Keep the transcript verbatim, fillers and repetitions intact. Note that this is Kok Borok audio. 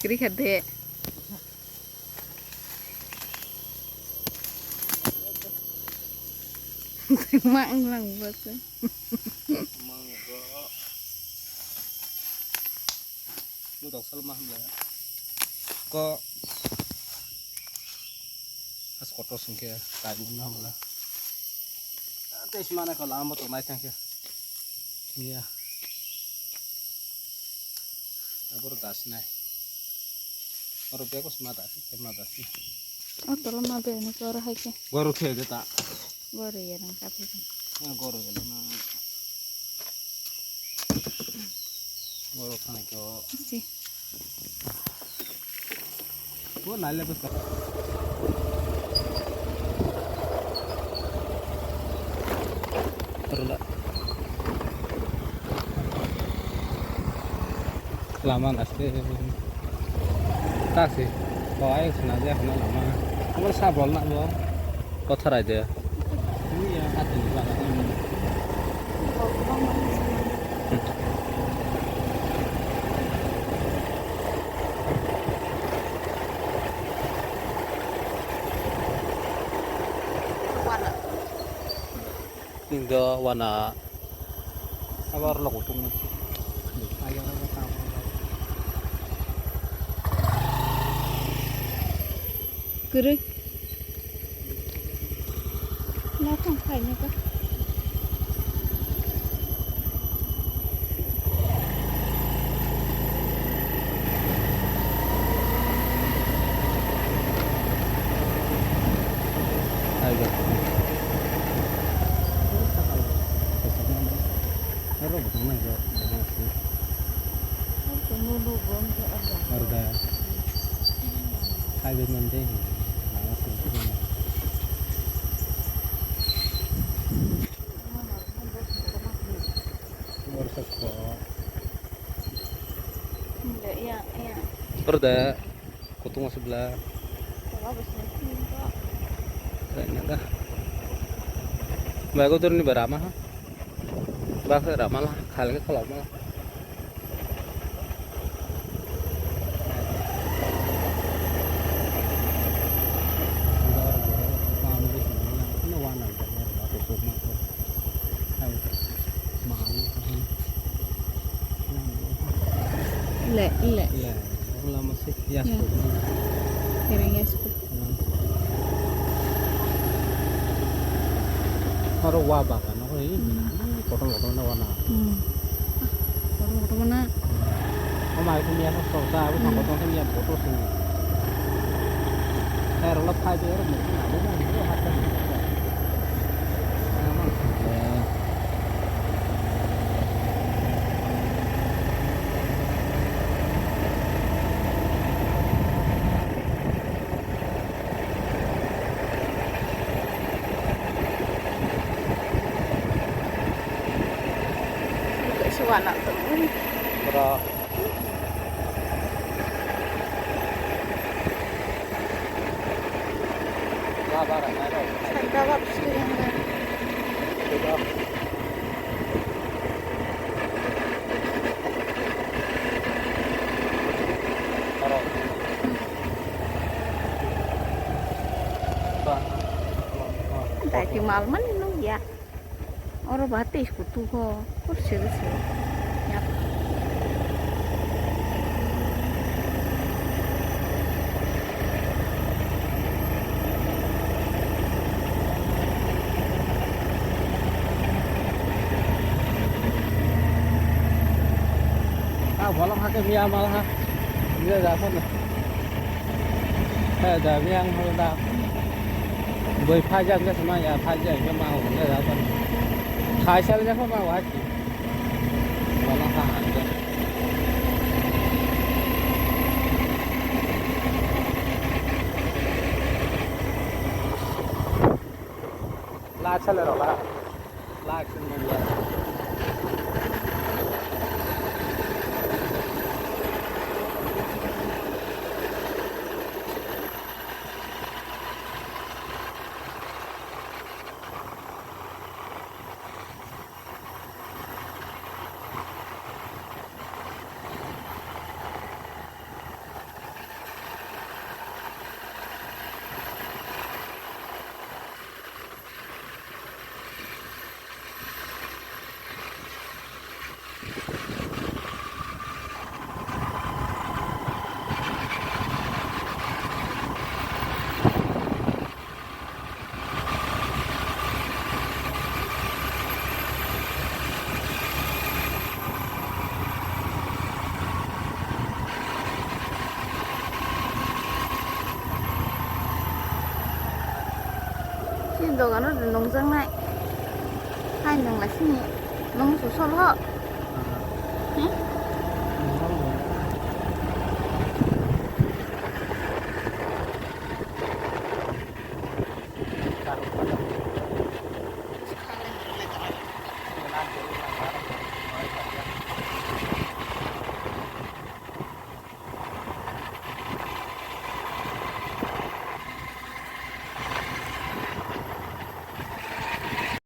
Kri kha de. Ma wng lang ba se. Mang go. Lu dok sal ma hamla. Ko. As kotor singke kai mun hamla. Tes mana ko lama to nai tangke. Iya. Abor das nai. Oro bego sma das, ke ma das. O tolo ma be ni koro hai ke. Goro khe de ta. Goro ye rang ka phe. Ya goro ye na. Goro khana ke o. Si. Bo nai le bwsa. Lama naste. Taxi. Bo ai suna je hana lama. Amar sa bol na bo. Kothar ai de. Ni ya. Ati ni bana. Wana. Ning do wana. Abar logo tung. Kwrwi. Nathong khainai ba. Tiger. Aro bo tongnai jo. Arda. Hai be man de. Borsa ko. Arda. Kutung asubla. Bai ko dorni ba rama ha. Ba khe rama la, khal khe kholok ma la. Le, le. Le, lama se, ya. Kereng ya. Oro wa bagan no hoi. Hmm. Kotor kotor na wana. Hmm. Kotor kotor na. O mai kum ya sok ta, abu thang kotor thang ya kotor sung. Ero lo phai de ero mo na de na de hat ta. Kaisa wana tongwi. Bro. Sanda bak suyang da. Dai ti mal man nung ya. Oro ba tei skutu ho. Kur sere sere. Ya. Ah, bolong hake biya mal ha. Biya ja kono. He da biya ang hol da. Boi phai jak ja ma ya phai jak ja ma ho ja ja kono. Khai sal ja ko ma wa ki. Bolong ha ha. La chale ro la. La action man la. Dogano nungjaknai. Hai nungla sini. Nung susol ho. Hmm?